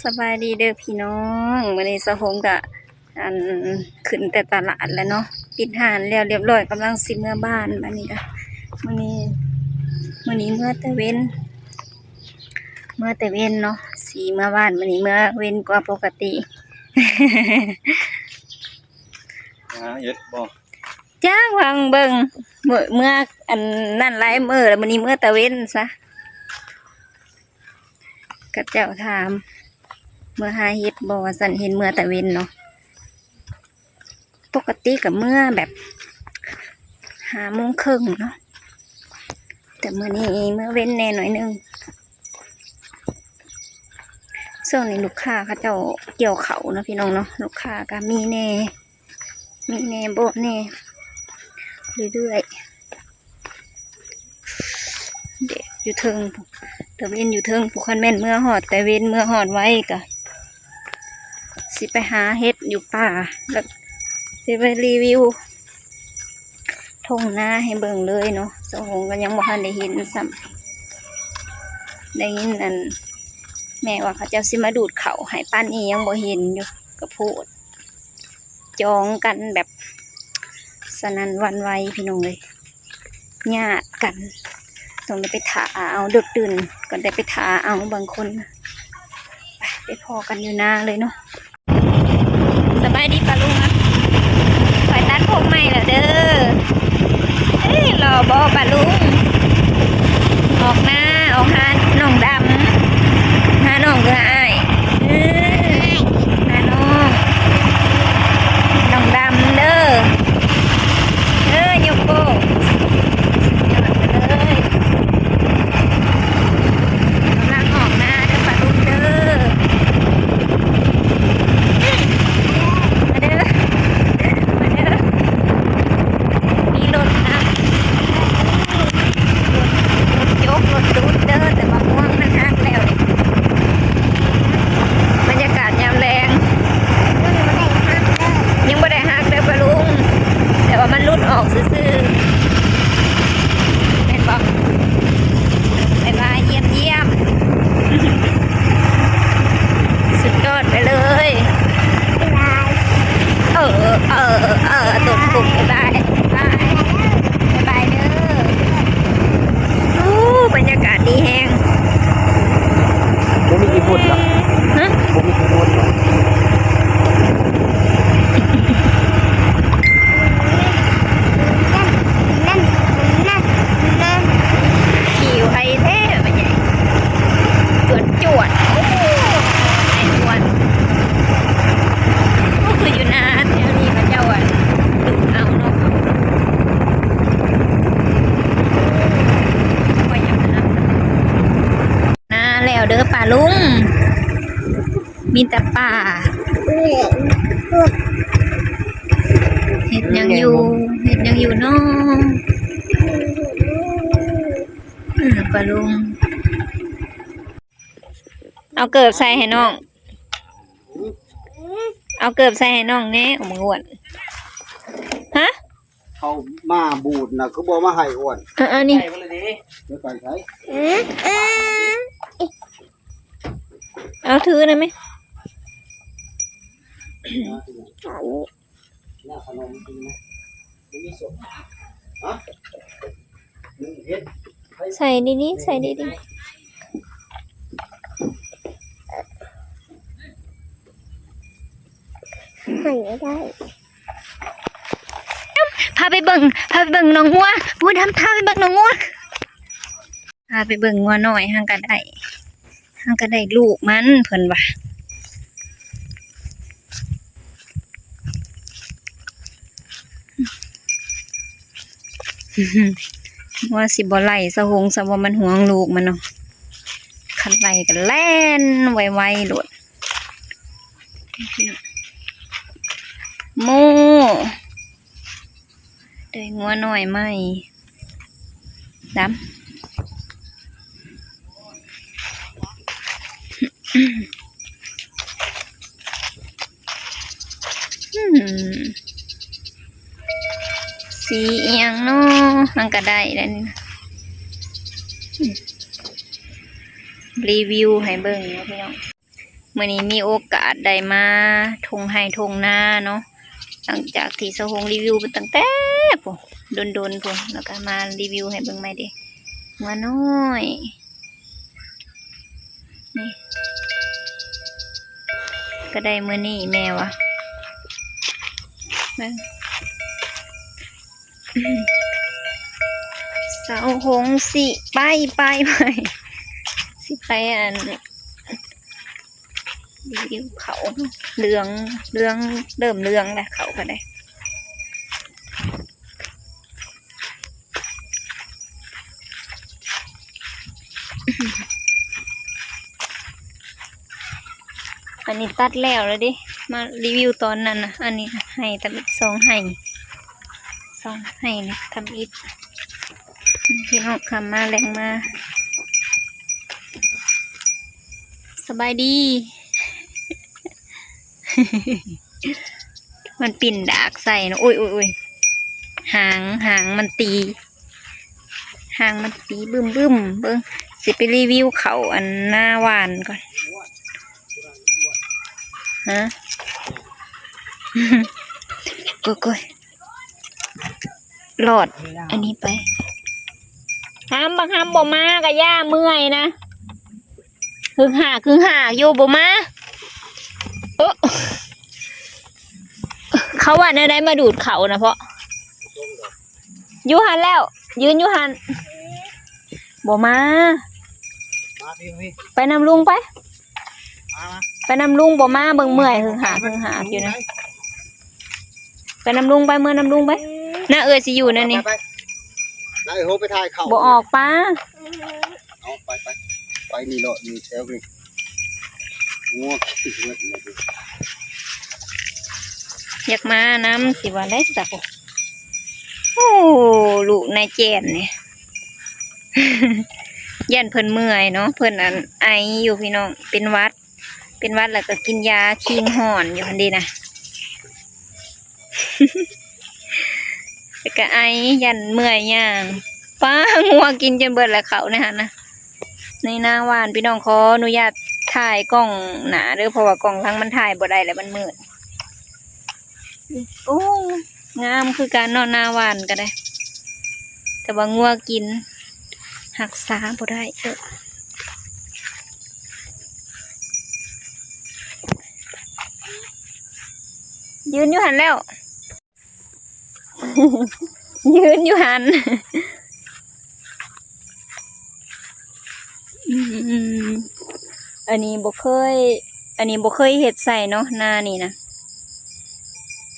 ສະບາຍດີເດີພີ່ນ້ອງ ມື້ນີ້ສາວຫົງກະ ອັນ ຂຶ້ນແຕ່ຕະຫຼາດແລ້ວເນາະ ປິດຮ້ານແລ້ວລຽບລ້ອຍ ກຳລັງຊິເມືອບ້ານ. ບາດນີ້ກະ ມື້ນີ້ ມື້ນີ້ເມືອແຕ່ເວັນ ເມືອແຕ່ເວັນເນາະ ຊິເມືອບ້ານ ມື້ນີ້ເມືອເວັນກວ່າປົກກະຕິ. ຫາເຫັດບໍ່? ຈັກ ຫວັງເບິ່ງ ເມືອ ເມືອອັນນັ້ນຫຼາຍມື້ແລ້ວ ມື້ນີ້ເມືອຕາເວັນຊະ. ເຂົາເຈົ້າຖາມ ເມືອຫາເຫັດບໍ່ວ່າຊັ້ນ ເຫັນເມືອຕາເວັນເນາະ. ປົກກະຕິກະເມືອແບບຫ້າໂມງເຄິ່ງເນາະ ແຕ່ມື້ນີ້ເມືອເວັນແດ່ໜ້ອຍໜຶ່ງ. ຊ່ວງນີ້ລູກຄ້າເຂົາເຈົ້າກ່ຽວເຂົ້າເນາະ ພີ່ນ້ອງເນາະ ລູກຄ້າກະມີແດ່ ມີແດ່ບໍ່ແດ່ ເລື້ອຍໆ. ແດດຢູ່ເທິງ ຕາເວັນຢູ່ເທິງ ຜູ້ ຄັນແມ່ນເມືອຮອດແຕ່ເວັນ ເມືອຮອດໄວກະຊິໄປຫາເຫັດຢູ່ປ່າ ແລ້ວຊິໄປຣີວິວທົ່ງນາໃຫ້ເບິ່ງເລີຍເນາະ. ສາວຫົງກະຍັງບໍ່ທັນໄດ້ເຫັນຊ້ຳ ໄດ້ຍິນອັນ ແມ່ວ່າເຂົາເຈົ້າຊິມາດູດເຂົ້າໃຫ້ ປານນີ້ຍັງບໍ່ເຫັນຢູ່ ກະໂພດ ຈອງກັນແບບສະໜັ່ນຫວັ່ນໄຫວພີ່ນ້ອງເອີຍ ຍາດກັນ ຕ້ອງໄດ້ໄປຖ້າເອົາ ເດິກດື່ນກະໄດ້ໄປຖ້າເອົາ ບາງຄົນ. ໄປ ໄປພໍ້ກັນຢູ່ນາເລີຍເນາະ. ສະບາຍດີປ້າລຸງ ຂ້ອຍຕັດຜົມໃໝ່ແລ້ວເດີ. ເອີ ຫຼໍ່ບໍ່ປ້າລຸງ? ອອກນາ ອອກຫານ້ອງດຳ ຫານ້ອງເອື້ອຍອ້າຍ ເອີ ຫານ້ອງ ນ້ອງດຳເດີ ເອີ ຍົກໂປ້ ຍອດໄປເລີຍ. ກຳລັງອອກນາເດີປ້າລຸງເດີ ມາເດີ ມາເດີ ມີລົດນຳ ລົດ ລົດຍົກ ລົດດຸດເດີ ແຕ່ວ່າງວງມັນຫັກແລ້ວ. ບັນຍາກາດຍາມແລງ ຍັງບໍ່ໄດ້ຫັກເດີປ້າລຸງ ແຕ່ວ່າມັນຫຼຸດອອກຊື່ໆ ແມ່ນບໍ່? ບາຍບາຍ ຢ້ຽມໆ ສຸດຍອດໄປເລີຍ. ບາຍບາຍ ເອີ ເອີ ເອີ ຕົກ ຕົກ ບາຍບາຍ ບາຍບາຍເດີ. ໂອ້ ບັນຍາກາດດີແຮງ ບໍ່ມີທີ່ພຸດເນາະ ຮະ ບໍ່ມີທີ່ພຸດເນາະ. ຂີ່ໄວແທ້ ແມ່ໃຫຍ່ ຈວດໆ ໂອ້ ໄອ້ອ້ວນ ໂອ້ ຄືຢູ່ນາແຖວນີ້ເຂົາເຈົ້າ ອັນ ດຸເອົາເນາະ ຂ້ອຍຢາກນາ ນາແລ້ວເດີປ້າລຸງ ມີແຕ່ປ່າ. ເຮັດຫຍັງຢູ່ ເຮັດຫຍັງຢູ່ເນາະ? ອື ປ້າລຸງ ເອົາເກີບໃສ່ໃຫ້ນ້ອງ ເອົາເກີບໃສ່ໃຫ້ນ້ອງແດ່ ໂອ້ ບັກອ້ວນ ຮະ? ເຂົ້າມາບູດນະ ຄືບໍ່ມາໃຫ້ອ້ວນ? ເອີ ເອີ ນີ້ ເດີໄປໃສ? ເອົາຖືນຳແມ່. ໃສ່ດີໆ ໃສ່ດີໆ. ໃຫ້ໄດ້ ພາໄປເບິ່ງ ພາໄປເບິ່ງນ້ອງງົວ ປູດຳ ພາໄປເບິ່ງນ້ອງງົວ ພາໄປເບິ່ງງົວນ້ອຍ ຫາກະໄດ້ ຫາກະໄດ້ລູກມັນ ເພິ່ນວ່າ. ງົວຊິບໍ່ໄລ່ສາວຫົງຊະ ວ່າມັນຫວງລູກມັນເນາະ ຄັນໄລ່ກະແລ່ນໄວໆໂລດ. ໂມ ໄດ້ງົວນ້ອຍໃໝ່ ດຳ ອືມ ສີອີ່ຫຍັງເນາະ ມັນກະໄດ້ແລ້ວນີ້ ອືມ ຣີວິວໃຫ້ເບິ່ງເນາະພີ່ນ້ອງ. ມື້ນີ້ມີໂອກາດໄດ້ມາທົ່ງໄຮ່ທົ່ງນາເນາະ ຫຼັງຈາກທີ່ສາວຫົງຣີວິວໄປຕັ້ງແຕ່ພຸ້ນ ດົນໆ ພຸ້ນ ແລ້ວກໍມາຣີວິວໃຫ້ເບິ່ງໃໝ່ເດ້ ງົວນ້ອຍ ນີ້ ກໍໄດ້ມື້ນີ້ແມ່ວ່າ ເບິ່ງ ສາວຫົງຊິໄປ ໄປ ໄປ ຊິໄປ ອັນ ເຂົ້າເຫຼືອງ ເຫຼືອງ ເລີ່ມເຫຼືອງແລ້ວ ເຂົ້າກໍໄດ້ ອັນນີ້ຕັດແລ້ວແລ້ວເດ້ ມາຣີວິວຕອນນັ້ນນະ ອັນນີ້ໄຮ່ທຳອິດ ສອງໄຮ່ ສອງໄຮ່ນີ້ທຳອິດ ພີ່ນ້ອງຄຳມາແລງມາ ສະບາຍດີ ມັນປິ່ນດາກໃສ່ເນາະ ໂອ້ຍໆໆ ຫາງ ຫາງມັນຕີ ຫາງມັນຕີບຶ້ມໆ ເບິ່ງ ຊິໄປຣີວິວເຂົ້າອັນນາຫວ່ານກ່ອນ ຮະ ໂກຍໆ ລອດອັນນີ້ໄປ ຫຳ ບັກຫຳບໍ່ມາກະຢ່າ ເມື່ອຍນະ ຮຶກຮາກ ຮຶກຮາກຢູ່ ບໍ່ມາ ເອີ ເຂົາວ່າແນວໃດ ມາດູດເຂົ້ານະ ເພາະ ຢູ່ຫັ້ນແລ້ວ ຢືນຢູ່ຫັ້ນ ບໍ່ມາ ມາພີ່ ມາພີ່ ໄປນຳລຸງໄປ ມາ ມາ ໄປນຳລຸງ ບໍ່ມາ ເບິ່ງເມື່ອຍ ຮຶກຮາກ ຮຶກຮາກຢູ່ນະ ໄປນຳລຸງໄປ ເມືອນຳລຸງໄປ ນາເອື້ອຍຊິຢູ່ແນວນີ້ ໄປ ໄປ ນາເອື້ອຍ ໂຫ ໄປຖ່າຍເຂົ້າ ບໍ່ອອກປາ ເອົາ ໄປ ໄປ ໄປນີ້ໂລດ ນີ້ແຖວນີ້ ງົວຂີ້ເຫືອດ ຢາກມານຳ ຊິວ່າໄດ້ສະ ໂອ້ ລູກນາຍແຈນນີ້ ຢ້ານເພິ່ນເມື່ອຍເນາະ ເພິ່ນ ອັນ ໄອຢູ່ພີ່ນ້ອງ ເປັນຫວັດ ເປັນຫວັດແລ້ວກໍກິນຢາຄີງຮ້ອນຢູ່ຫັ້ນເດນະ ແລ້ວກໍໄອ ຢ້ານເມື່ອຍຍ່າງ ປ້າ ງົວກິນຈົນເບິດແລ້ວເຂົ້າໃນຫັ້ນນະ ໃນນາຫວ່ານ ພີ່ນ້ອງ ຂໍອະນຸຍາດຖ່າຍກ້ອງໜ້າເດີ ເພາະວ່າກ້ອງຫຼັງມັນຖ່າຍບໍ່ໄດ້ແລ້ວ ມັນມືດ ໂອ້ ງາມຄືກັນເນາະ ນາຫວ່ານກໍໄດ້ ແຕ່ວ່າງົວກິນ ຮັກສາບໍ່ໄດ້ ເອີ ຢືນຢູ່ຫັ້ນແລ້ວ ຢືນຢູ່ຫັ້ນ ອືມ ອັນນີ້ບໍ່ເຄີຍ ອັນນີ້ບໍ່ເຄີຍເຮັດໃສ່ເນາະ ນານີ້ນະ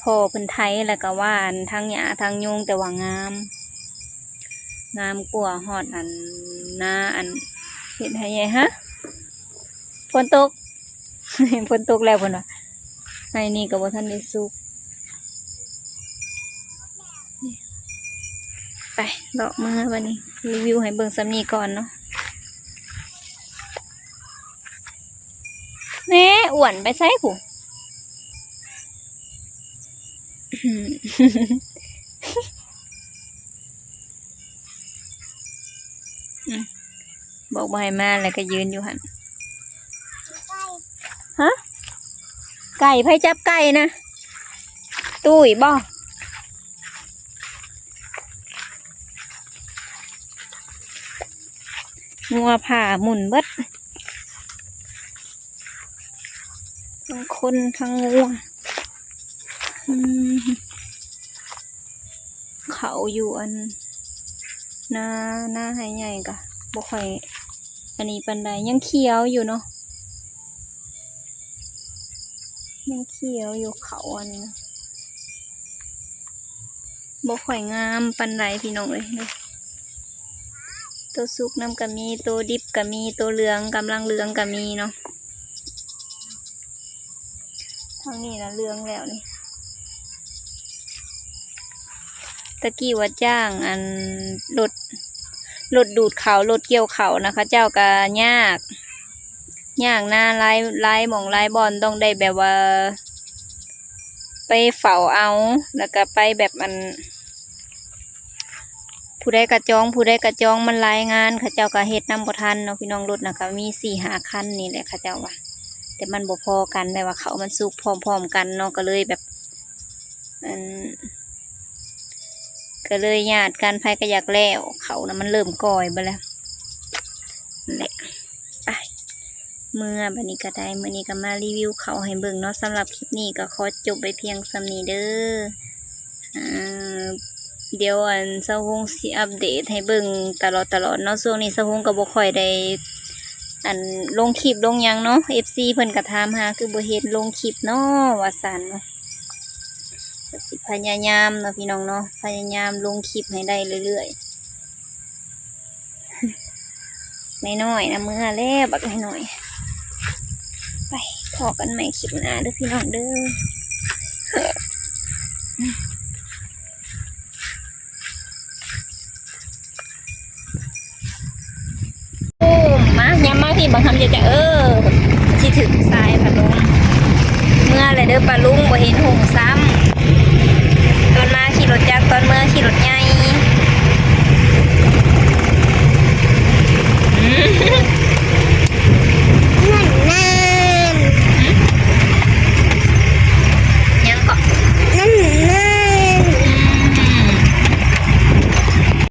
ພໍ່ເພິ່ນໄຖ ແລ້ວກໍຫວ່ານທັງຫຍ້າທັງຍູງ ແຕ່ວ່າງາມ ງາມກວ່າຮອດອັນນາອັນເຮັດໃຫ້ໃຫຍ່ ຮະ ຝົນຕົກ ຝົນຕົກແລ້ວເພິ່ນວ່າ ໄຮ່ນີ້ກໍບໍ່ທັນໄດ້ສຸກ ໄປ ເລາະເມືອບັດນີ້ ຣີວິວໃຫ້ເບິ່ງສ່ຳນີ້ກ່ອນເນາະ ແນ່ ອ້ວນໄປໃສພຸ້ນ ອືມ ບອກບໍ່ໃຫ້ມາ ແລ້ວກໍຢືນຢູ່ຫັ້ນ ຮະ ໄກ່ ໃຜຈັບໄກ່ນະ ຕຸ້ຍບໍ ງົວພາໝຸ່ນເບິດ ທັງຄົນທັງງົວ ອືມ ເຂົ້າຢູ່ອັນນາ ນາໄຮ່ໃຫຍ່ກະບໍ່ຄ່ອຍອັນນີ້ປານໃດ ຍັງຂຽວຢູ່ເນາະ ຍັງຂຽວຢູ່ ເຂົ້າອັນບໍ່ຄ່ອຍງາມປານໃດພີ່ນ້ອງເອີຍ ໂຕສຸກນຳກະມີ ໂຕດິບກະມີ ໂຕເຫຼືອງ ກຳລັງເຫຼືອງກະມີເນາະ ທາງນີ້ນະເຫຼືອງແລ້ວນີ້ ຕະກີ້ວ່າຈ້າງອັນລົດ ລົດດູດເຂົ້າ ລົດກ່ຽວເຂົ້ານະ ເຂົາເຈົ້າກະຍາກ ຍາກນາ ຫຼາຍ ຫຼາຍໝ່ອງຫຼາຍບ່ອນຕ້ອງໄດ້ແບບວ່າໄປເຝົ້າເອົາ ແລ້ວກະໄປແບບອັນ ຜູ້ໃດກະຈອງ ຜູ້ໃດກະຈອງ ມັນຫຼາຍງານ ເຂົາເຈົ້າກະເຮັດນຳບໍ່ທັນເນາະ ພີ່ນ້ອງ ລົດນະກະມີສີ່ຫ້າຄັນນີ້ແຫຼະ ເຂົາເຈົ້າວ່າ ແຕ່ມັນບໍ່ພໍກັນ ແບບວ່າເຂົ້າມັນສຸກພ້ອມໆກັນເນາະ ກໍເລີຍແບບ ອັນ ກໍເລີຍຍາດກັນ ໃຜກໍຢາກແລ້ວ ເຂົ້ານະມັນເລີ່ມກ່ອຍເບິດແລ້ວ ນັ້ນແຫຼະ ໄປ ເມືອ ບັດນີ້ກໍໄດ້ ມື້ນີ້ກໍມາຣີວິວເຂົ້າໃຫ້ເບິ່ງເນາະ. ສຳລັບຄລິບນີ້ກໍຂໍຈົບໄວ້ພຽງສ່ຳນີ້ເດີ. ເອີ ດຽວ ອັນ ສາວຫົງຊິອັບເດດໃຫ້ເບິ່ງຕະຫຼອດໆເນາະ. ຊ່ວງນີ້ສາວຫົງກໍບໍ່ຄ່ອຍໄດ້ ອັນ ລົງຄລິບລົງຫຍັງເນາະ ເອັຟຊີເພິ່ນກໍຖາມຫາ ຄືບໍ່ເຫັນລົງຄລິບເນາະ ວ່າຊັ້ນເນາະ. ກໍຊິພະຍາຍາມເນາະ ພີ່ນ້ອງເນາະ ພະຍາຍາມລົງຄລິບໃຫ້ໄດ້ເລື້ອຍໆ. ນ້ອຍໆນະ ເມືອແລ້ວບັກນ້ອຍໆ. ໄປພໍ້ກັນໃໝ່ຄລິບໜ້າເດີພີ່ນ້ອງເດີ. ໂອ້ ມາ ຍາມມາພີ່ບັກຄຳຈະ ເອີ ຊິຖືກສາຍປາລຸງ. ເມືອແລ້ວເດີປາລຸງ ບໍ່ເຫັນຫຸງຊ້ຳ.